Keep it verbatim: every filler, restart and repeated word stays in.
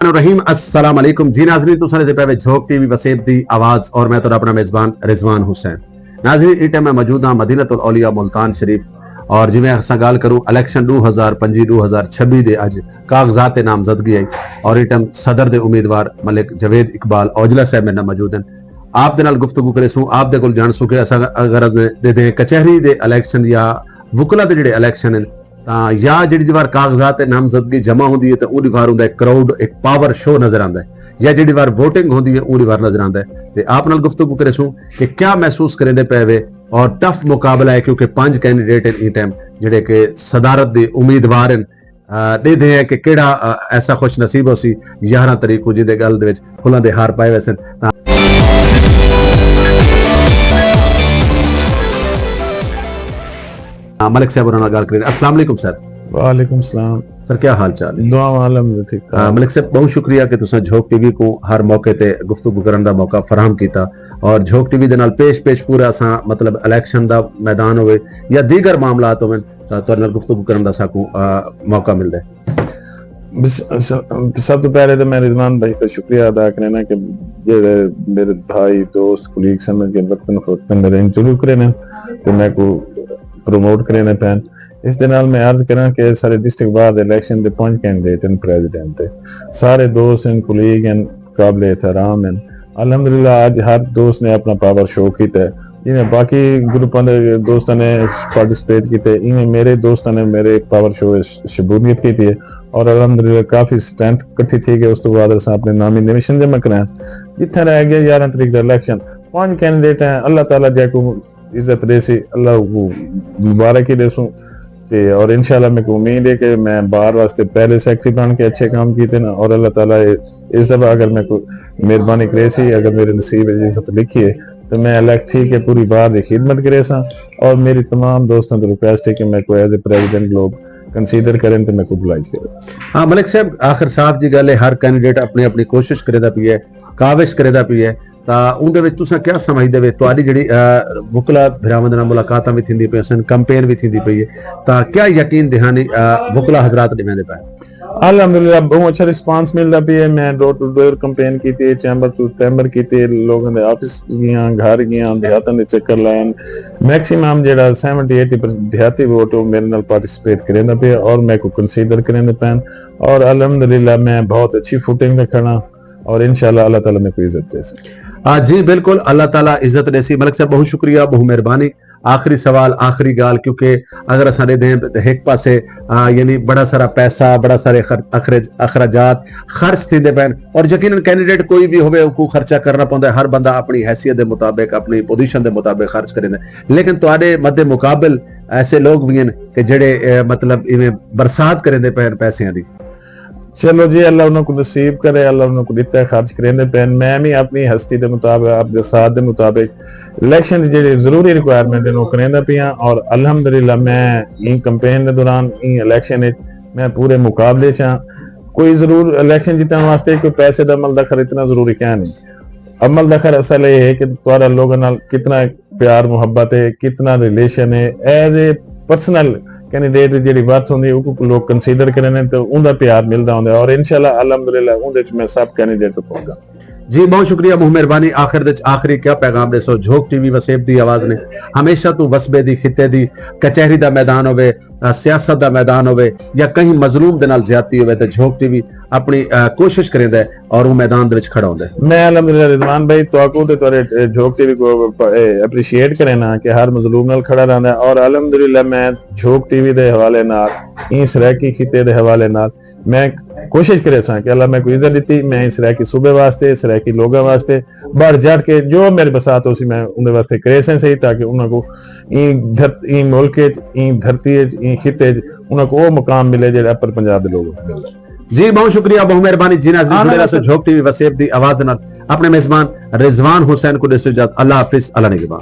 الرحیم، السلام علیکم جی ناظرین، تساں دے پے وے جھوک ٹی وی وسیب دی آواز اور میں تہاڈا اپنا میزبان رضوان حسین۔ ناظرین، ایں ٹائم میں موجود ہاں مدینۃ الاولیاء ملتان شریف، اور جویں اساں ڳالھ کروں الیکشن ݙو ہزار پنجی ݙو ہزار چھبی دے، اڄ کاغذات نامزدگی آئی اور ایں ٹائم صدر دے امیدوار ملک جاوید اقبال اوجلا صاحب میرے نال موجود ہیں۔ آپ دے نال گفتگو کریسوں، آپ دے کول ڄاݨسوں کہ اساں اگر ݙیہدے کچہری دے الیکشن یا وکلا دے جڑے الیکشن ہیں، تاں یا جڑی وار کاغذات نامزدگی جمع ہوندی ہے، تاں اوں وار ہوندا ہے کراؤڈ، ایک پاور شو نظر آندا ہے، یا جڑی وار ووٹنگ ہوندی ہے، اوں وار نظر آندا ہے۔ تے آپ نال گفتگو کریسوں کہ کیا محسوس کریندے پے وے، اور ٹف مقابلہ ہے، کیونکہ پنج کینڈیڈیٹ ہیں ایں ٹائم جڑے کہ صدارت دے امیدوار ہیں۔ آ، ݙیہدے ہیں کہ کیڑھا، آ، ایسا خوش نصیب ہوسی یارہاں تاریخ کوں جیندے ڳل دے وچ پھلاں دے ہار پائے ویسن۔ تاں ہاں، ملک صاحب ہوراں نال ڳالھ کریں۔ السلام علیکم سر۔ وعلیکم السلام۔ سر، کیا حال چال ہے؟ دعا عالم دے ٹھیک آ، ٹھاک۔ ملک صاحب، بہت شکریہ کہ تساں جھوک ٹی وی کو ہر موقع تے گفتگو کرن دا موقع فراہم کیتا، اور جھوک ٹی وی دے نال پیش پیش پورا اساں، مطلب، الیکشن دا میدان ہوئے یا دیگر معاملات ہوئے، تاں تہاݙے نال گفتگو کرن دا ساکوں، آ، موقع ملدا ہے۔ بس، س-، سب توں پہلے تے میں رضوان بھائی دا شکریہ ادا کرینا کہ جڑے میرے بھائی، دوست، کولیگ سمجھ کے وقتاً فوقتاً میرے انٹرویو کرینے تے میکوں پروموٹ کرینے پین۔ اس دے نال میں عرض کراں کہ سارے ڈسٹرکٹ باہر دے الیکشن دے پنج کینڈیڈیٹ ہیں پریزیڈنٹ دے۔ سارے دوست ہیں، کولیگ ہیں، قابل احترام ہیں۔ الحمدللہ اڄ ہر دوست نے اپنا پاور شو کیتا ہے۔ جیویں باقی گروپاں دے دوستاں نے پارٹیسپیٹ کیتے، ایویں میرے دوستاں نے میرے پاور شو وچ شمولیت کیتی ہے، اور الحمدللہ کافی اسٹرینتھ کٹھی تھی گئی۔ اس تو بعد اساں اپنے نامینیشن جمع کرائے۔ جتھے رہ گیا یارہاں تاریخ دا الیکشن، پنج کینڈیڈیٹ ہیں، اللہ تعالیٰ جیکوں عزت ݙیسی، اللہ کوں مبارک ہی ݙیسوں۔ تے اور انشاءاللہ میکوں امید ہے کہ میں بار واسطے پہلے سیکرٹری بݨ کے اچھے کام کیتے نا، اور اللہ تعالیٰ اس دفعہ اگر میکوں مہربانی کریسی، اگر میرے نصیب وچ عزت لکھی ہے، تو میں الیکٹ تھی کے پوری بار دی خدمت کریساں، اور میری تمام دوستاں توں ریکویسٹ ہے کہ میکوں ایز اے پریزیڈنٹ لوگ کنسیڈر کرن تے میکوں اوبلائز کرن۔ ہاں ملک صاحب، آخر صاف جی ڳالھ ہے، ہر کینڈیڈیٹ اپݨی اپݨی کوشش کریندا پئی ہے، کاوش کریندا پئی ہے، تاں اوندے وچ تساں کیا سمجھدے وے؟ تہاݙی جڑی، آ، وکلا بھراواں دے نال ملاقاتاں وی تھیندی پئی ہن، کمپین وی تھیندی پئی ہے، تاں کیا یقین دہانی، آ، وکلا حضرات ݙیویندے پئے؟ الحمدللہ بہت اچھا رسپانس ملدا پیا ہے۔ میں ڈور ٹو ڈور کمپین کیتی ہے، چیمبر ٹو چیمبر کیتی ہے، لوگاں دے آفس گیاں، گھر گیاں، دیہاتاں دے چکر لائن۔ میکسیمم جڑا سیونٹی ایٹی پرسینٹ دیہاتی ووٹ ہے، او میرے نال پارٹیسپیٹ کریندا پیا اور میکوں کنسیڈر کریندے پئن، اور الحمدللہ میں بہت اچھی فوٹنگ تے کھڑا، اور انشاءاللہ اللہ تعالیٰ میکوں عزت ݙیسی۔ آ، جی بالکل، اللہ تعالیٰ عزت ݙیسی۔ ملک صاحب، بہت شکریہ، بہت مہربانی۔ آخری سوال، آخری ڳالھ، کیونکہ اگر اساں ݙیہدے ہیں تے ہک پاسے، آ، یعنی بڑا سارا پیسہ، بڑا سارے خر-، اخرج-، اخراجات خرچ تھیندے پئن، اور یقیناً کینڈیڈیٹ کوئی بھی ہووے، اوکوں خرچہ کرنا پوندا ہے، ہر بندہ اپݨی حیثیت دے مطابق، اپݨی پوزیشن دے مطابق خرچ کریندا ہے، لیکن تہاݙے مد مقابل ایسے لوگ بھی ہیں کہ جڑے، اے، مطلب، ایویں برسات کریندے پئن پیسیاں دی۔ چلو جی، اللہ انہاں کوں نصیب کرے، اللہ انہاں کوں ݙتا ہے، خرچ کریندے پئن۔ میں وی اپݨی ہستی دے مطابق، اپݨے ساتھ دے مطابق الیکشن دی جڑی ضروری ریکوائرمنٹ ہے، او کریندا پیاں، اور الحمدللہ میں ایں کمپین دے دوران، ایں الیکشن وچ میں پورے مقابلے چ ہاں۔ کوئی ضرور الیکشن جیتݨ واسطے کوئی پیسے دا عمل دخل اتنا ضروری کیا نہیں۔ عمل دخل اصل یہ ہے کہ تہاݙا لوگاں نال کتنا پیار محبت ہے، کتنا ریلیشن ہے، ایز اے پرسنل کینڈیڈیٹ دی جڑی ورتھ ہوندی ہے، اوکوں لوگ کنسیڈر کریندے تے اوندا پیار ملدا ہوندا ہے، اور انشاءاللہ الحمدللہ اوندے وچ میں سب کینڈیڈیٹ توں پہنچ گا۔ جی بہت شکریہ مہمر بانی، آخر دے وچ آخری کیا پیغام ݙیسو؟ جھوک ٹی وی وسیب دی آواز نے، ہمیشہ توں وسبے دی، خطے دی کچہری دا میدان ہووے، آ، سیاست دا میدان ہووے یا کہیں مظلوم دے نال زیادتی ہووے تے جھوک ٹی وی اپݨی، آ، کوشش کریندا ہے اور اوں میدان دے وچ کھڑا ہوندا ہے۔ میں الحمدللہ رضوان بھائی تہاکوں تے تہاݙے، اے، جھوک ٹی وی کوں، اے، اپریشیٹ کرینا کہ ہر مظلوم نال کھڑا رہندا ہے، اور الحمدللہ میں جھوک ٹی وی دے حوالے نال، ایں سرائیکی خطے دے حوالے نال میں کوشش کریساں کہ اللہ میکوں عزت ݙتی، میں ایں سرائیکی صوبے واسطے، سرائیکی لوگاں واسطے بڑھ چڑھ کے جو میرے بسات ہوسی میں اوندے واسطے کریساں صحیح، تاکہ انہاں کوں ایں دھرت-، ایں ملک وچ، ایں دھرتی وچ، ایں خطے وچ انہاں کوں او مقام ملے جڑا اپر پنجاب دے لوگاں کوں ملدا ہے۔ جی بہت شکریہ، بہت مہربانی جی ناظرین، جڑے رہسو جھوک ٹی وی وسیب دی آواز دے نال۔ اپݨے میزبان رضوان حسین کوں ݙیسو اجازت، اللہ حافظ، اللہ نگہبان۔